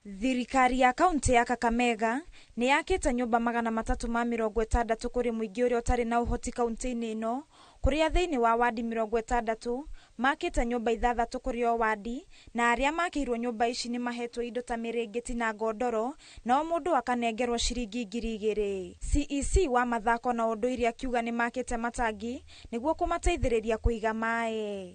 Thirikari ya kaunti ya Kakamega nĩ yakĩte nyũmba 360 kũrĩ mũingĩ ũrĩa ũtarĩ na ũhoti kaunti-inĩ ĩno, kũrĩa thĩinĩ wa wadi 60 makĩte nyũmba 6 kũrĩ o wadi, na arĩa makĩirwo nyũmba ici nĩ mahetwo indo ta mĩrĩngĩti na ngondoro, na o mũndũ akanengerwo ciringi 2,000. CEC wa mathako na ũndũire akiuga nĩ makĩte matangi nĩguo kũmateithĩrĩria kũiga maĩ.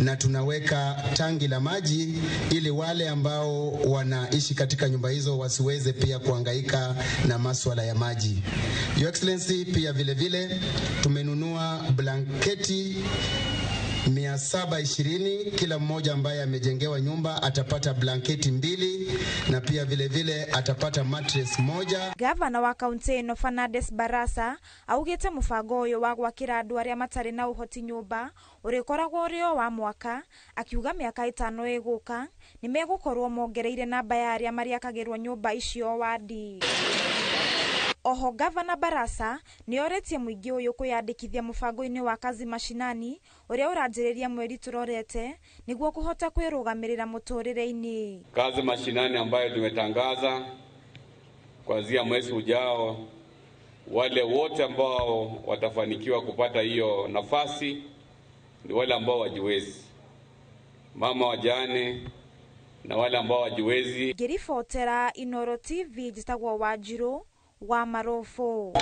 Na tunaweka tangi la maji ili wale ambao wanaishi katika nyumba hizo wasiweze pia kuhangaika na masuala ya maji. Your Excellency, pia vile vile tumenunua blanketi 720, kila mmoja ambaye amejengewa nyumba atapata blanketi 2 na pia vile vile atapata mattress 1. Gavana wa kaunti ĩno Fernandes Barasa augĩte mũbango ũyũ wa gwakĩra andũ arĩa matarĩ na ũhoti nyũmba ũrĩkoragwo ũrĩ o wa mwaka, akiuga mĩaka 5 ĩgũka nĩ megũkorwo mongereire namba ya arĩa marĩakagĩrwo nyũmba icio wadi. Oho Gavana Barasa nĩ orĩtie mũingĩ ũyũ kwĩyandĩkithia mũbango-inĩ wa Kazi Mashinani ũrĩa ũranjĩrĩria mweri tũrorete nĩguo kũhota kwĩrũgamĩrĩra mũtũrĩre-inĩ. Kazi Mashinani ambayo tumetangaza kuanzia mwezi ujao, wale wote ambao watafanikiwa kupata hiyo nafasi ni wale ambao wajiwezi, mama wajane na wale ambao wajiwezi. Ngĩribotera Inooro TV njĩtagwo Wanjiru wa Marofo.